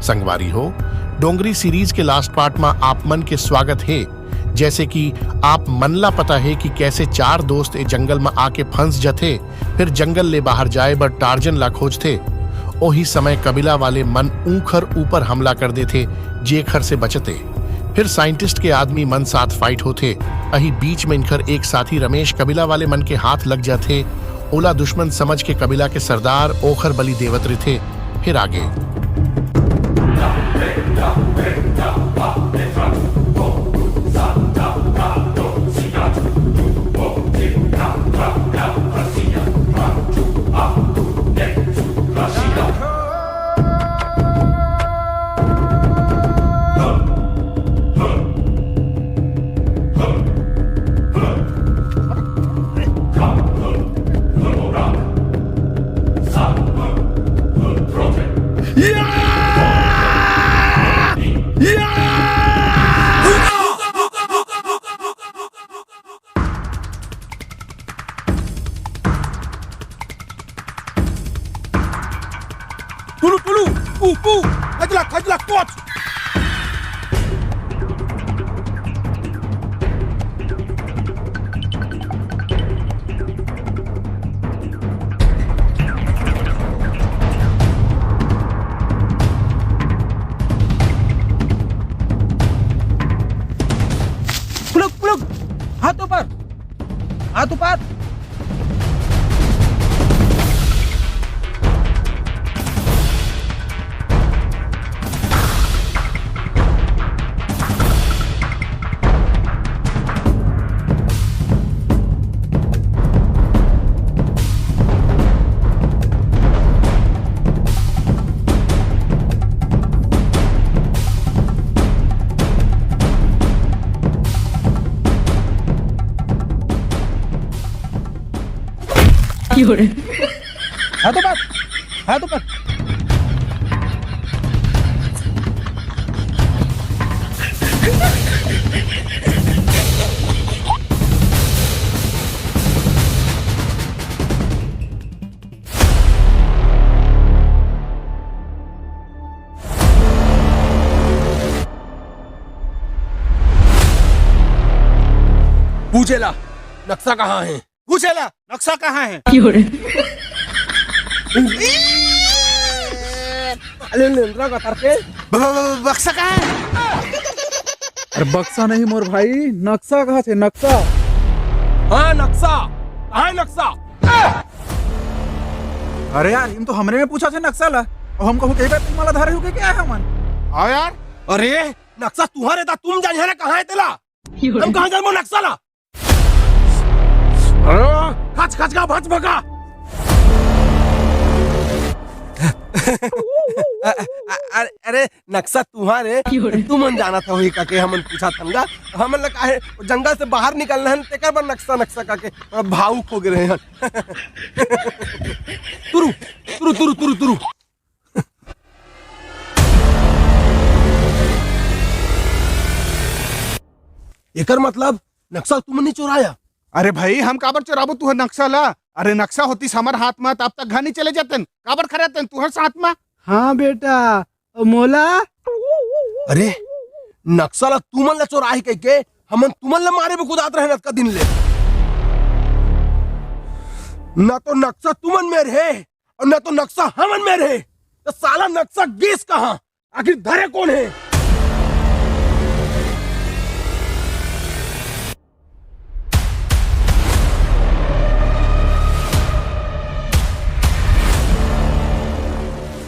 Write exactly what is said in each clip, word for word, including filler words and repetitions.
संगवारी हो, डोंगरी सीरीज के लास्ट पार्ट म आप मन के स्वागत हे। जैसे कि आप मन ला पता हे कि कैसे चार दोस्त ए जंगल म आके फंस जथे, फिर जंगल ले बाहर जाए बर टार्जन ला खोजथे। ओही समय कबीला वाले मन ऊंखर ऊपर हमला कर देथे, जेखर से बचते। फिर साइंटिस्ट के आदमी मन साथ फाइट होथे। अही बीच में इनखर एक साथी रमेश कबीला वाले मन के हाथ लग जाथे। ओला दुश्मन समझ के कबीला के सरदार ओखर बलि देवत रिथे। फिर आगे। टुलू, टुलू, पू, पू, खजला, खजला, कोच। पुलुक, पुलुक, हाथ ऊपर, हाथ ऊपर। हाथ ऊपर, हाथ ऊपर। पूछेला, नक्शा कहाँ हे? पूछेला, नक्शा कहाँ हे? अरे, लेंदरा का तरके। ब-, ब-, ब-, बक्सा कहाँ हे? अरे, बक्सा नहीं मोर भाई, नक्शा कहाँ थे, नक्शा? हाँ, नक्शा। कहाँ हे नक्शा? अरे यार, इम तो हमरे में पूछा थे नक्शा ला। अउ हम कहूँ के बेर तुम्हारा धारे हो के क्या हे हमन? हाँ यार। अरे, नक्शा तुम्हारे था, तुम जानिहा ना कहाँ हे तेला। हम कहाँ जानबो नक्शा ला? अरे, खच खच का भच भगा। अ-, अ-, अरे, अरे, नक्शा तुम्हारे, तुमन जानत होही का के हमन पूछा थंगा। हमन ला काहे जंगल से बाहर निकलना हे, तेकर बर नक्शा, नक्शा का के भावुक हो गे रहे हन। तुरु, तुरु, तुरु, तुरु, तुरु। एकर मतलब नक्शा तुमन नहीं चोराया? अरे भाई, हम काबर चोराबो तुहर नक्शा ला? अरे नक्शा होतीस हमर हाथ में, त अब तक घर नहीं चले जातेन। काबर खड़े रहतेन तुहर साथ में? हाँ बेटा, अउ मोला? अरे नक्शा ला तुमन ला चोराही कह के हमन तुमन ला मारे में कुदात रहे अतका दिन ले। ना तो नक्शा तुमन में रहे, अउ ना तो नक्शा हमन में रहे, त साला नक्शा गिस कहाँ? आखिर धरे कोन हे?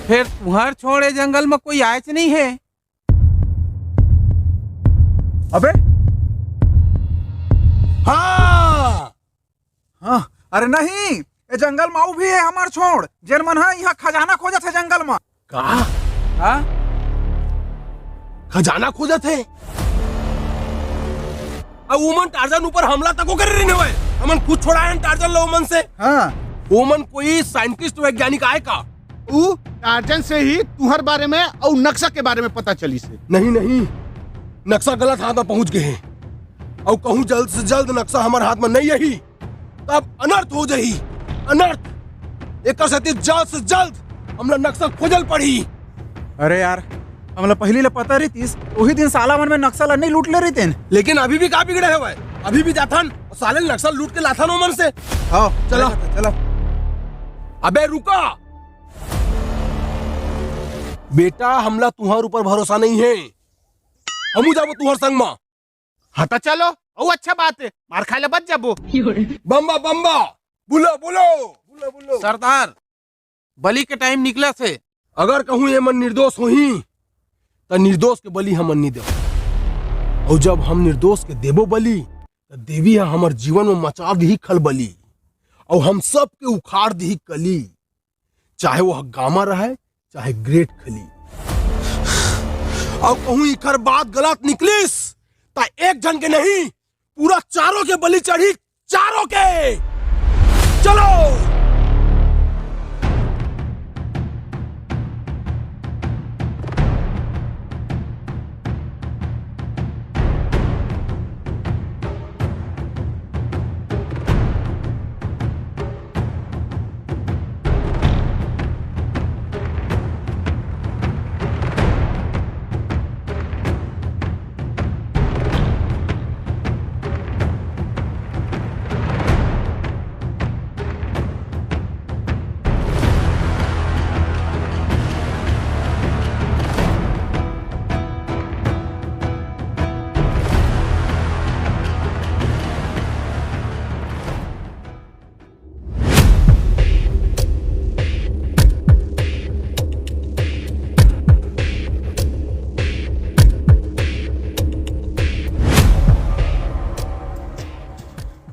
फेर तुहर छोड़ ए जंगल म कोई आयच नइ हे। अबे, हाँ, हाँ, अरे नहीं, ए जंगल म अउ भी हे हमर छोड़, जेन मन ह इहाँ खजाना खोजत हे जंगल म। का? हाँ? खजाना खोजत हे? अउ ओमन टार्जन ऊपर हमला तको करे रहिन हवय। हमन खुद छोड़ायन टार्जन ल ओमन से। हाँ। ओमन कोई साइंटिस्ट वैज्ञानिक आय का? ऊ टार्जन से ही तुहर बारे में अउ नक्शा के बारे में पता चलिस हे। नहीं, नहीं, नक्शा गलत हाथ में पहुंच गे हे। अउ कहूं जल्द से जल्द नक्शा हमर हाथ में नहीं आही, तब अनर्थ हो जाही, अनर्थ। एकर सेती जल्द से जल्द हमला नक्शा खोजल पड़ही। अरे यार, हमला पहिली ले पता रहितिस, उही दिन साला मन में नक्सल अन्नी लूट ले रहितेन। लेकिन अभी भी का बिगड़े हवय? अभी भी जाथन अउ साले नक्सल लूट के लाथन ओमन से। हाँ, चला। चला। अबे रुका। बेटा, हमला तुंहर ऊपर भरोसा नहीं है। हमू जाबो तुंहर संग मा। हाँ, त चलो, अउ अच्छा बात है, मार खाए ले बच जाबो। बम्बा, बम्बा, बुलो, बुलो, बुलो, बुलो। सरदार, बलि के टाइम निकलत हे। अगर कहूँ ये मन निर्दोष होही, त निर्दोष के बलि हमन नी देबो। अउ जब हम निर्दोष के देबो बलि, त देवी ह हमर जीवन में मचा दिही खलबली, अउ हम सब के उखाड़ दिही कली। चाहे वो गामा रहे, चाहे ग्रेट खली। अउ कहूँ इकर बात गलत निकलिस, त एक झन के नहीं, पूरा चारों के बलि चढ़ी, चारों के। चलो।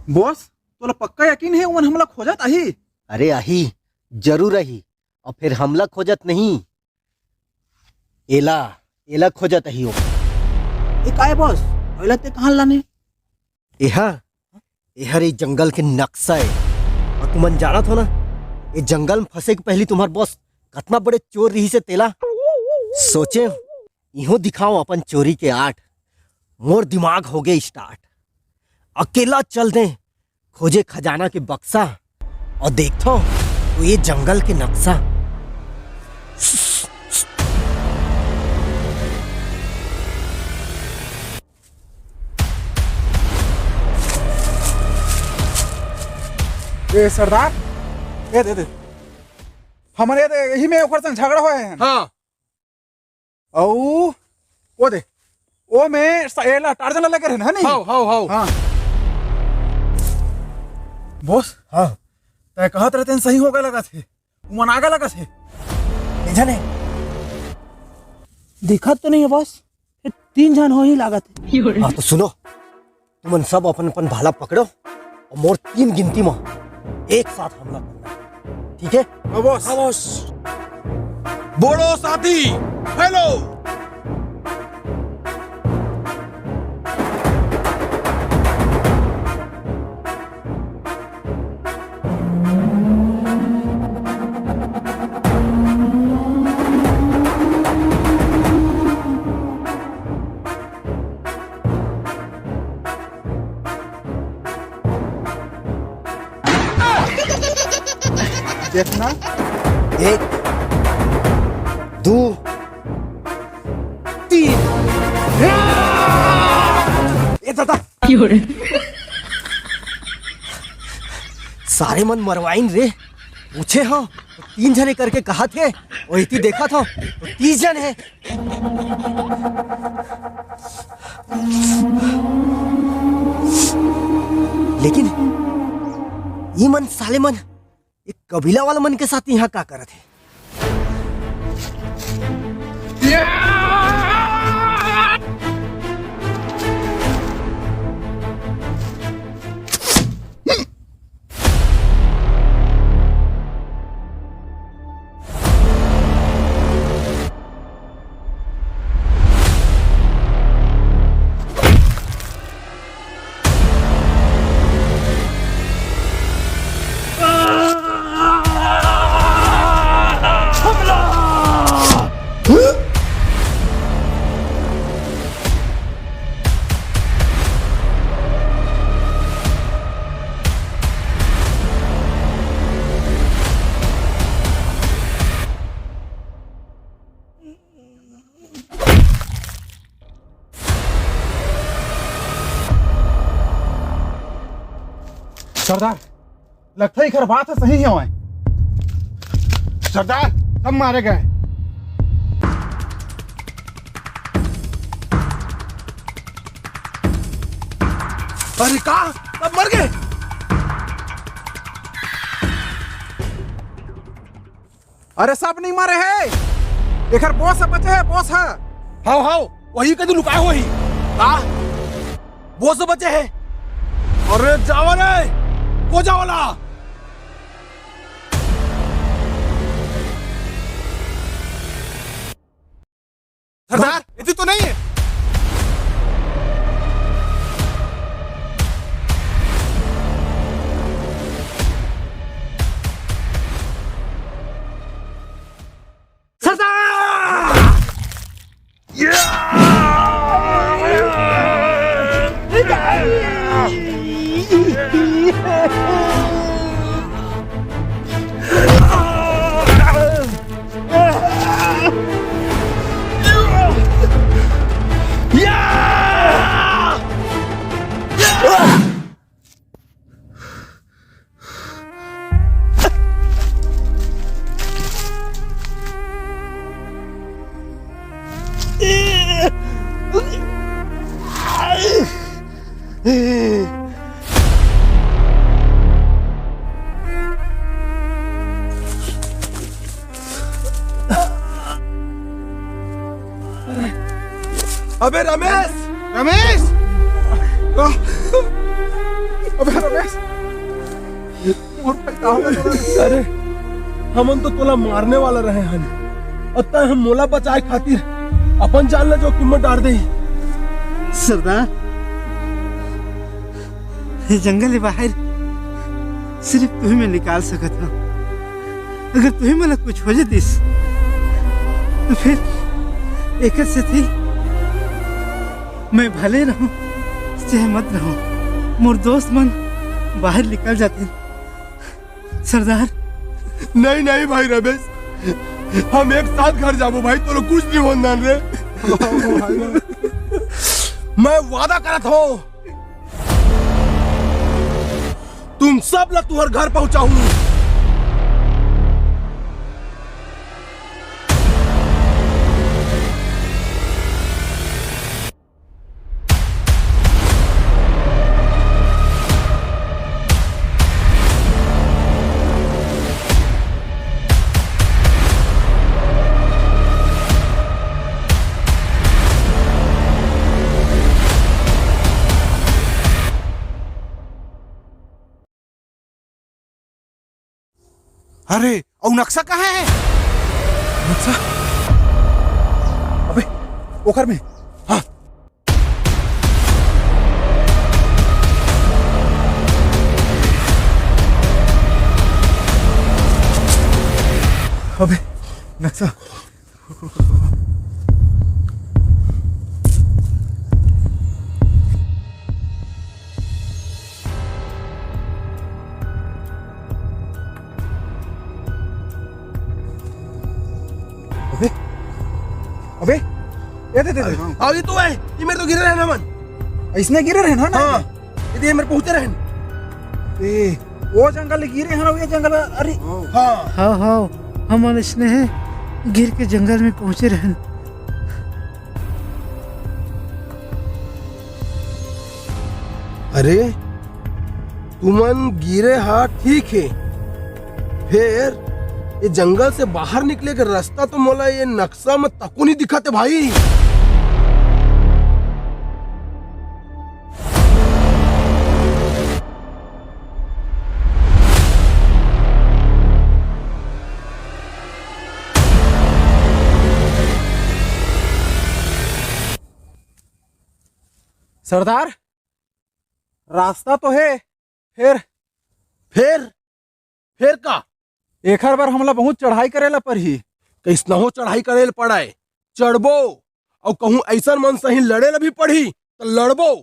बॉस, तोला पक्का यकीन हे, ओमन हमला खोजत आही? अरे आही, जरूर आही। अउ फेर हमला खोजत नहीं, एला, एला खोजत आही ओ। ए काय बॉस, एला ते कहाँ लाने? एहा, एहर ए जंगल के नक्शा ए। अउ तुमन जानत हो ना, ए जंगल में फंसे के पहली तुम्हार बॉस कतना बड़े चोर रहिसे तेला। सोचे, इहो दिखाओ अपन चोरी के आर्ट। मोर दिमाग हो गए स्टार्ट। अकेला चल दे खोजे खजाना के बक्सा अउ देखथो तो ये जंगल के नक्शा। ए सरदार, ए दे दे, हमर ये दे, यही में ओकर संग झगड़ा होए हे। हाँ। अउ ओ दे, ओ में स-, एला टार्जन ला लेके रहे ना, नहीं? हाव, हाव, हाव। हाँ। बॉस, हाँ। तय कहत रहते हैं, सही होगा लगा थे। उमन आगे लगा थे। नहीं जाने। दिखत तो नहीं है बॉस, ये तीन झन हो ही लागत है। हाँ, तो सुनो, तुमन सब अपन अपन भाला पकड़ो अउ मोर तीन गिनती म एक साथ हमला करना, ठीक है? हाँ, बॉस। हाँ, बॉस। बोलो साथी, हेलो। देखना। एक, दू, तीन। ए दादा। सारे मन मरवाइन रे। पूछे हो, तीन झने करके कहा थे, ओहिती देखा था, तो तीस झन है। लेकिन ये मन, साले मन, ये कबीला वाला मन के साथ यहाँ का करत है? सरदार, लगता है एकर बात ह सही हवय। सरदार, सब मारे गए। अरे का? सब मर गए? अरे सब नहीं मरे हे, एकर boss ह बचे हे, boss ह। हाव हाव, वही कहीं लुकाए होही। का? Boss ह बचे हे। अरे जावा रे, को जावला। सरदार, इतनी तो नहीं है। सरदार! अबे रमेश! रमेश! अबे रमेश! मोर भाई का हो गया? अरे, हमन तो तोला मारने वाला रहे हन, अउ तैं हम मोला बचाए खातिर अपन जान ला जोखिम म डार दे। सरदार, ये जंगल ले बाहर सिर्फ तुही मैं निकाल सकत हव। अगर तुही मोला कुछ हो जतिस, तो फिर एकर सेती मैं भले रहूं, चाहे मत रहूं, मोर दोस्त मन बाहर निकल जाते। सरदार। नहीं, नहीं भाई रमेश, हम एक साथ घर जाबो भाई, तोला कुछ नहीं होन दान रे। मैं वादा करत हूँ, तुम सब ला तुहर घर पहुंचाहूं। अरे, अउ नक्शा कहाँ है? नक्शा? अबे, ओकर में। हाँ। अबे, नक्शा। अबे, अबे, ये दे, दे, दे। हाँ, ये तो है, ये मेरे तो गिरे रहे ना मन। इसने गिरे रहे ना, ना? हाँ, ये दे, मेरे पहुंचे रहे। ए, वो जंगल गिरे हैं ना, ये जंगल, अरे। हाँ। हाँ, हाँ, हमन इसने गिर के जंगल में पहुंचे रहन। अरे, तुमन गिरे हा ठीक हे, फेर ये जंगल से बाहर निकले के रास्ता तो मोला ये नक्शा में तको नहीं दिखत हे भाई। सरदार, रास्ता तो हे, फेर फेर? फेर का? एखर बर हमला बहुत चढ़ाई करे ला परही। कइसनहो चढ़ाई करे ला पड़य, चढ़बो। अउ कहूँ अइसन मन सही लड़े ला भी पड़ही, त लड़बो।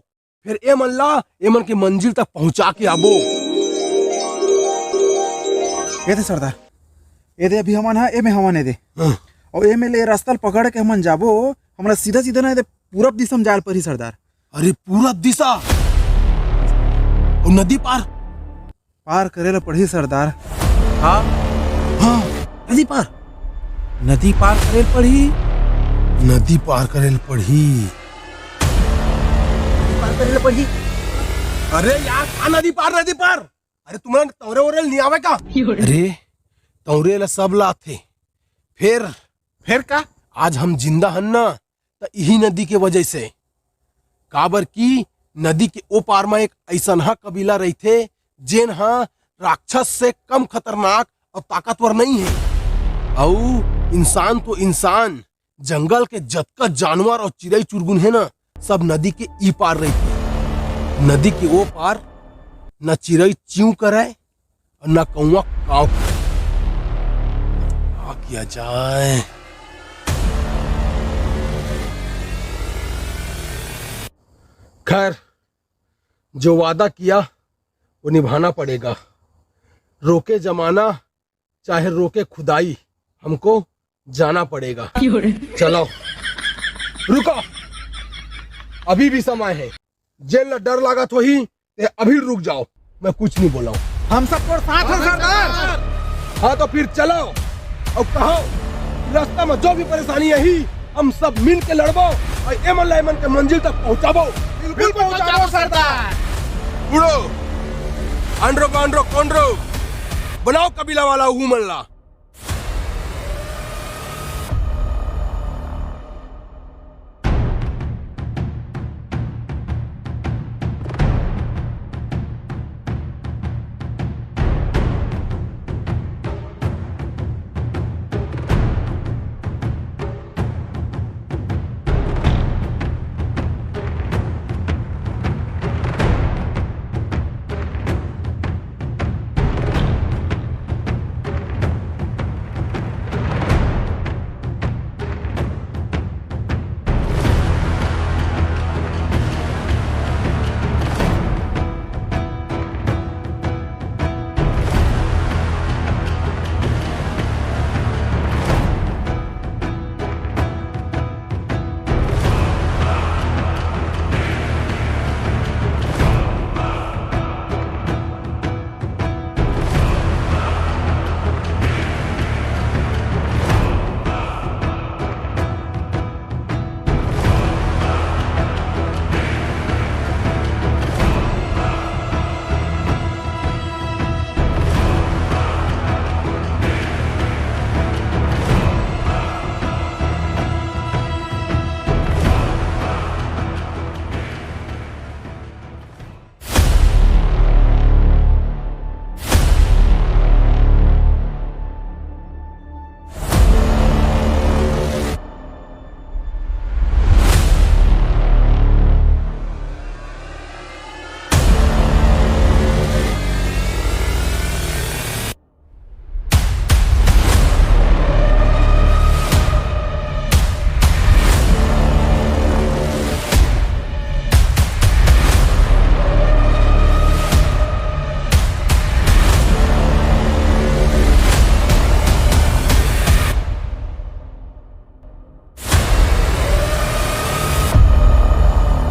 फेर ए मन ला, ए मन के मंजिल तक पहुंचा के आबो। ए दे सरदार, ए दे अभी हमन हा, ए में हमन ए दे। हाँ। अउ ए में ले रास्ता ल पकड़ के हमन जाबो, हमला सीधा सीधा ना ए दे पूरब दिशा में जाए ल परही सरदार। अरे पूरब दिशा? अउ नदी पार? पार करे ल पड़ही सरदार। हाँ? हाँ, नदी पार। नदी पार करे ल पड़ही। नदी पार करे ल पड़ही। नदी पार करे ल पड़ही। अरे यार, का नदी पार, नदी पार? अरे तुमन तौरे ओरे ल नइ आवय का? अरे, तौरे ल सब ल आथे। फेर? फेर का? आज हम जिंदा हन ना, त इही नदी के वजह से। काबर कि नदी के ओ पार म एक अइसनहा कबीला रहिथे, जेन ह राक्षस से कम खतरनाक अउ ताकतवर नइ हे। अउ इंसान तो इंसान, जंगल के जतका जानवर अउ चिरई चुरगुन हे ना, सब नदी के ई पार रहिथे। नदी के ओ पार न चिरई चिंव करय, अउ ना कौआ काव। का किया जाए? खैर, जो वादा किया, वो निभाना पड़ेगा। रोके जमाना, चाहे रोके खुदाई, हमको जाना पड़ेगा। चलो, रुको, अभी भी समय है। जेन ला डर लागत होही, ते अभी रुक जाओ, मैं कुछ नहीं बोला हूँ। हम सब तोर साथ हैं सरदार। हाँ, तो फिर चलो। अउ कहो, रास्ता में जो भी परेशानी आही, हम सब मिल के लड़बो अउ एमन ला एमन के मंजिल तक पहुँचाबो। बिल्कुल पहुँचाबो सरदार। उड़ो, आंड्रो बांड्रो कौंड्रो, बनाओ कबीला वाला उहू मन ला।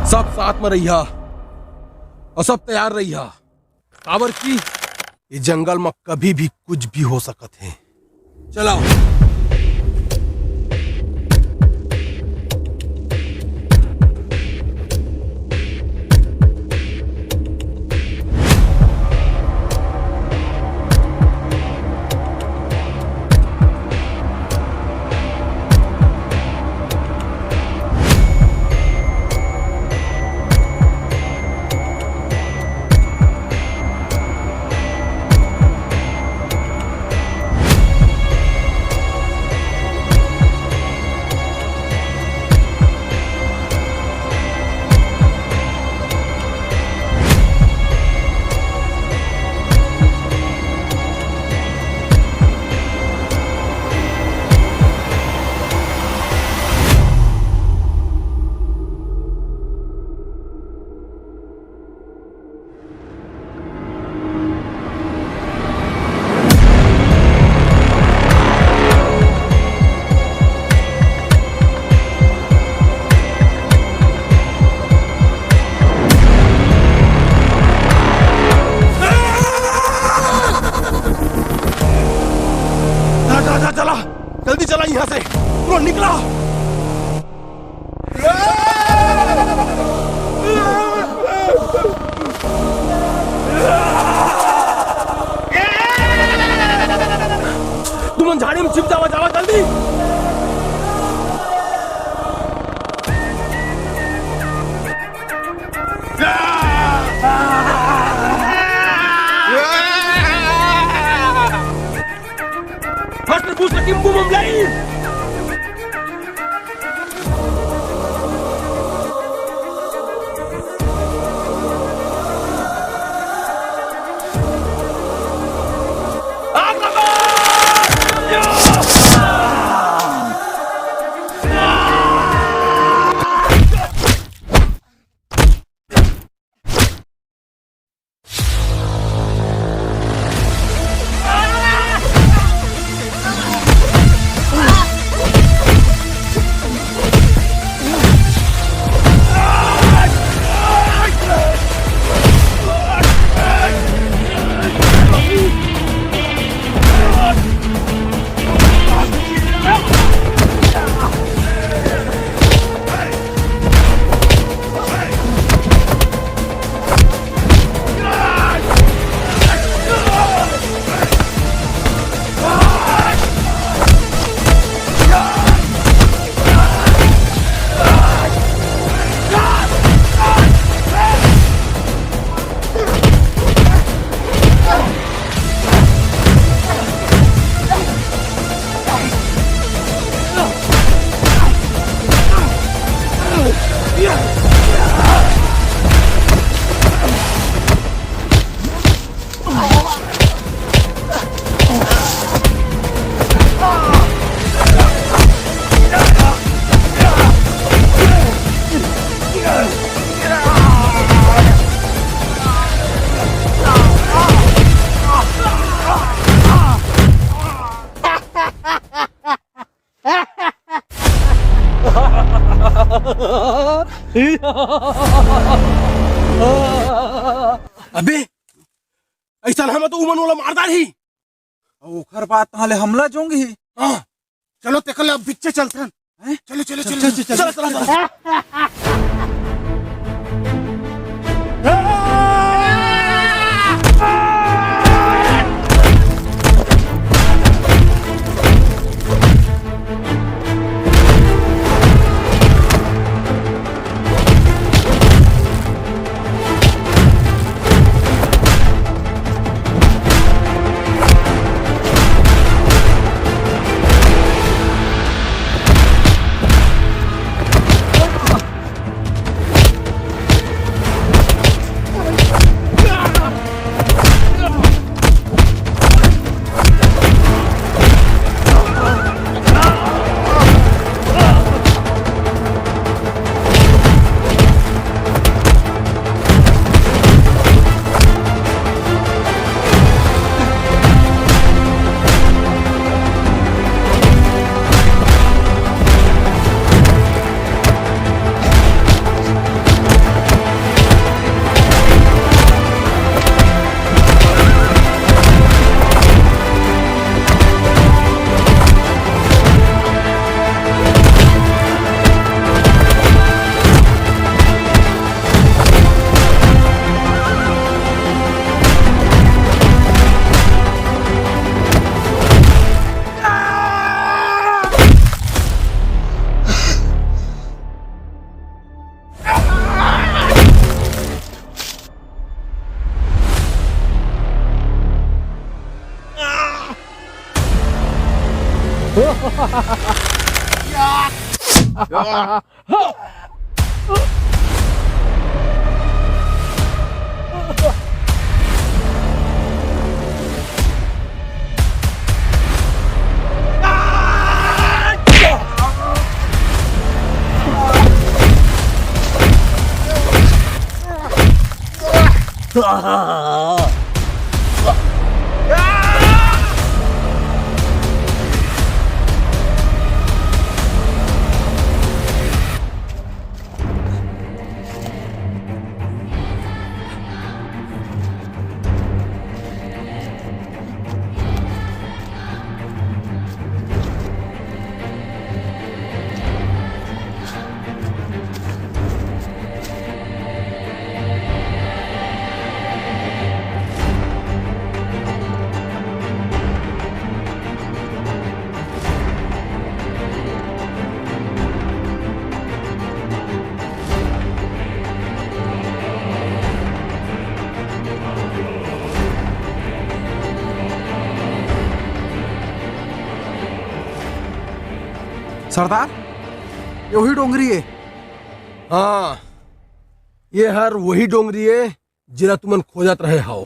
सब साथ म रहिहा अउ सब तैयार रहिहा, काबर कि ये जंगल म कभी भी कुछ भी हो सकत हे। चलाओ। निकला यहाँ से, तुरंत निकला। तुमन झाड़ी में छिप जावा, जावा जल्दी। First boost team को बम लाई। अबे, अइसन हम तो उमन वाला मार डारही। अउ ओखर बाद तहाँ ले हमला जोंगही। हाँ, चलो तेकर ले अब बिच्चे चलथन। हैं? चलो, चलो, चलो, चलो, चलो, चलो, चलो, चलो। चलो। सरदार, ये वही डोंगरी है। हाँ, ये हर वही डोंगरी है, जेला तुमन खोजत रहे हव।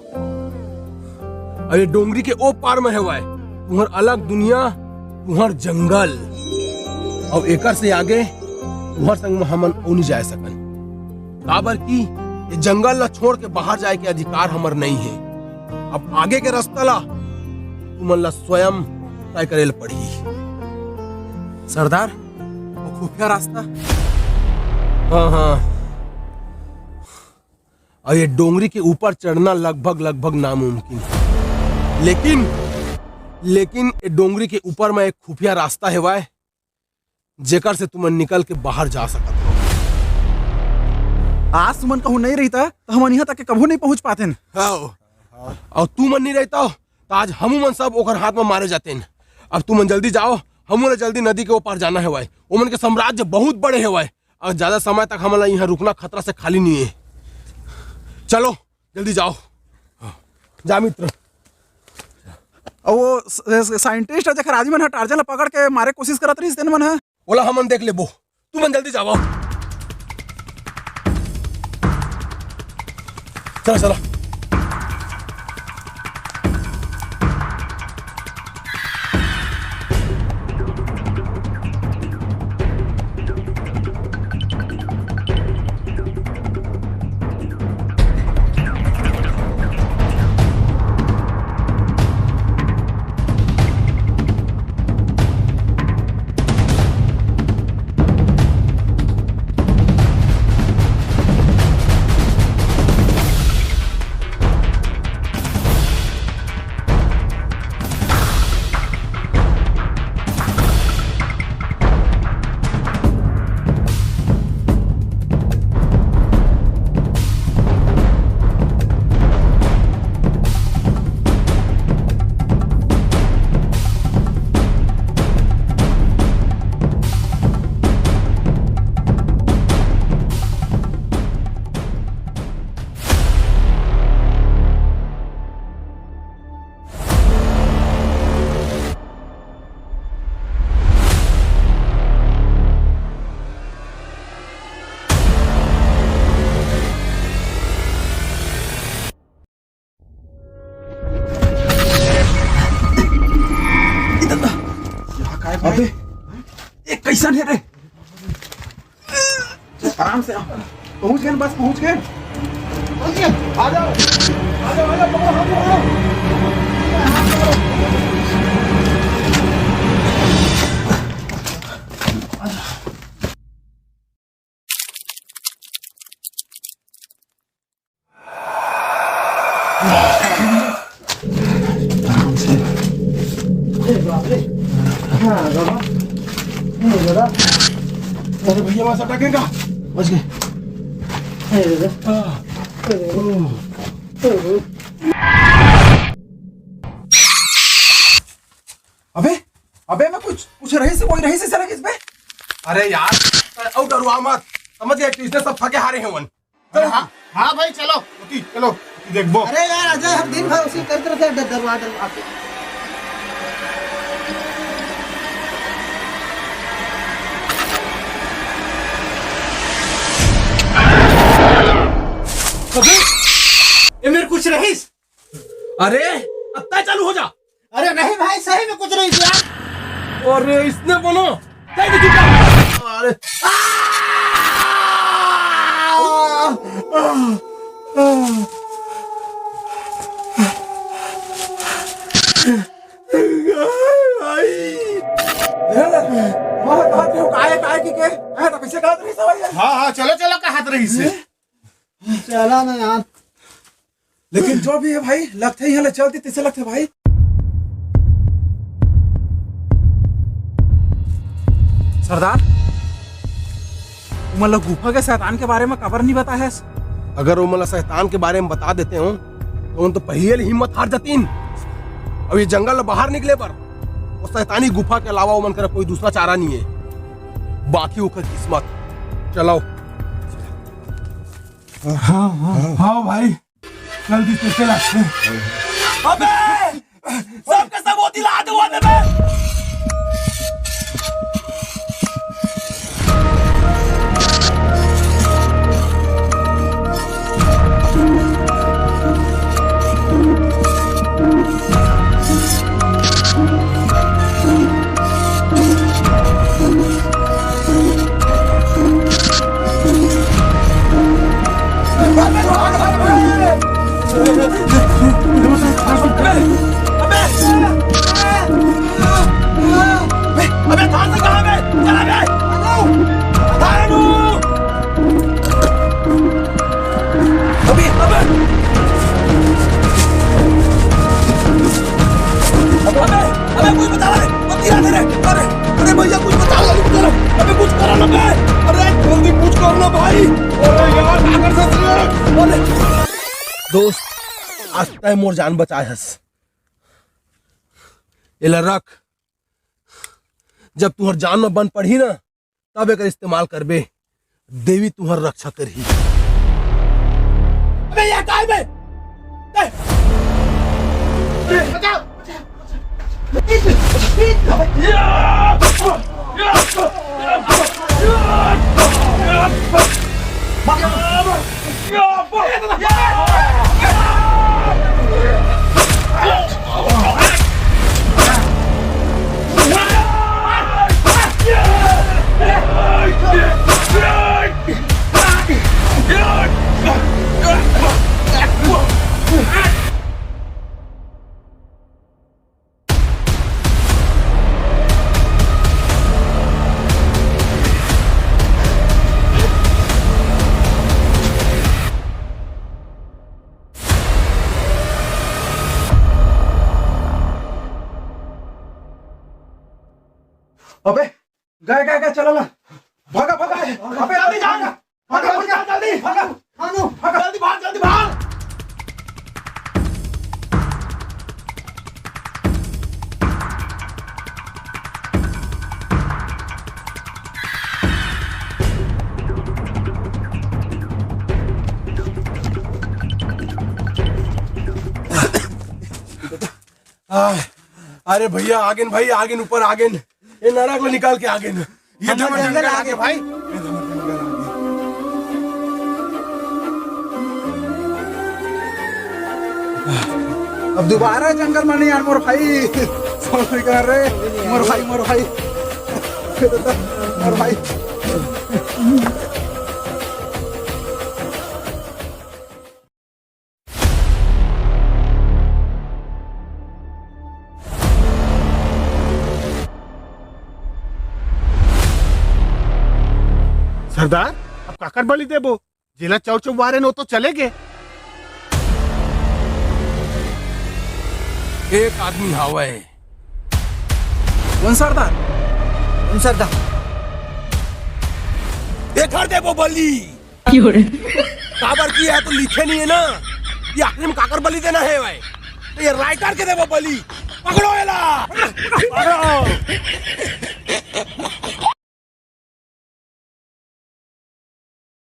अब ये डोंगरी के ओ पार में हवय, तुहर अलग दुनिया, तुहर जंगल। अब एकर से आगे तुहर संग में हमन अउ नहीं जाय सकन, काबर कि ये जंगल ला छोड़ के बाहर जाय के अधिकार हमर नहीं है। अब आगे के रास्ता ला तुमन ला स्वयं तय करे ल पड़ही। सरदार, वो खुफिया रास्ता। हाँ, हाँ। और ये डोंगरी के ऊपर चढ़ना लगभग, लगभग नामुमकिन है। लेकिन, लेकिन ये डोंगरी के ऊपर में एक खुफिया रास्ता हेवय, जेकर से तुमन निकल के बाहर जा सकत हो। आज तुमन कहूँ नहीं रहता, तो हमन यहाँ तक के कभू नहीं पहुँच पातेन। हाँ। और तुमन नहीं रहता, तो आज हमू मन सब ओकर हाथ में मारे जातेन। अब तुमन जल्दी जाओ, हमू ला जल्दी नदी के ओ पार जाना हेवय। ओमन के साम्राज्य बहुत बड़े हेवय, और ज्यादा समय तक हमन ला यहाँ रुकना खतरा से खाली नहीं है। चलो, जल्दी जाओ। जा मित्र। और वो स-, स-, साइंटिस्ट है, जेकर आदमी मन ह टार्जन ला पकड़ के मारे कोशिश करत रहिस, तेन मन ह। ओला हमन देख लेबो, तुमन जल्दी जाओ। चला, चला। अबे, ये कैसन है रे? आराम से आ। पहुंच गए, बस पहुंच गए। पहुंच गए। आ जाओ, आ जाओ, आ जाओ, पकड़ो, हाथ पकड़ो। अरे बाप रे। हाँ, बाबा। अरे दादा। अरे भैया, वहाँ सब रखेगा। बच गए। अरे दादा। हाँ। अरे, अरे। अबे, अबे, मैं कुछ, कुछ रही से, कोई रही से सर इसमें। अरे यार, अउ डरवा मत, समझ गए, इसने सब फके हारे हैं वन। अरे हाँ, हाँ भाई, चलो, उठी, चलो, उठी देखबो। अरे यार, अजय, हम दिन भर उसी करते रहते हैं, डर-, डरवा, डरवा के। अबे, ये मेरे कुछ रहीस। अरे, अब तय चालू हो जा। अरे नहीं भाई, सही में कुछ नहीं किया। अरे, इसने बोलो, कहीं नहीं छुपा। अरे, आ! भाई। ए, वहाँ कहाँ थे? काय, काय की के? ए, तो कैसे कहत रही सवाल यार? हाँ, हाँ, चलो, चलो, कहत रही से। चला ना यार। लेकिन जो भी है भाई, लगथे यहाँ ले चलती, तैसे लगथे भाई। सरदार, उमन ला गुफा के शैतान के बारे में काबर नहीं बताया है? अगर उमन ला शैतान के बारे में बता देते हो, तो उन तो पहले ही हिम्मत हार जातीन। अब ये जंगल ले बाहर निकले बर, वो शैतानी गुफा के अलावा उमन करा कोई दूसरा चारा नहीं है। बाकी ओकर किस्मत। चलो। हाँ, हाँ। हाँ भाई, जल्दी से चला। अबे, सबके सब वो दिला दे, वो दे बे। अबे, अबे, अबे, अबे, थार से कहाँ बे? चला बे। थार नु। अबे, अबे। अबे, अबे, कुछ बता रे, मत गिरा दे रे। अरे, अरे भैया, कुछ बता, जल्दी करो। अबे, कुछ करो ना बे। अरे, जल्दी कुछ करो ना भाई। अरे यार, क्या कर सकते हैं? अरे। दोस्त, आज तय मोर जान बचाए हस। एला रख। जब तुहर जान म बन पड़ही ना, तब एकर इस्तेमाल करबे। देवी तुहर रक्षा करही। अबे, ये काय बे? ए! बचाओ! अबे, गए, गए, गए, चलो ना। भागा, भागा। अबे, जल्दी जा। भागा, भागा, जल्दी। भागा। भागा। जल्दी भाग, जल्दी भाग। आ, अरे भैया, आगेन भाई, आगेन, ऊपर आगेन। ये नरक ले निकाल के आगेन। ये हम जंगल आ गए भाई। अब दोबारा जंगल में नहीं आन मोर भाई। समझ में क्या रे? मोर भाई, मोर भाई। मोर भाई। सरदार, अब काकर बलि देबो? जेला चौर चौवारे नो तो चले गे। एक आदमी हावय। कौन सरदार? कौन सरदार? एखर देबो बलि। काबर कि ये तो लिखे नहीं है ना, ये आखिरी में काकर बलि देना है भाई। तो ये राइटर के देबो बलि। पकड़ो एला। पकड़ो।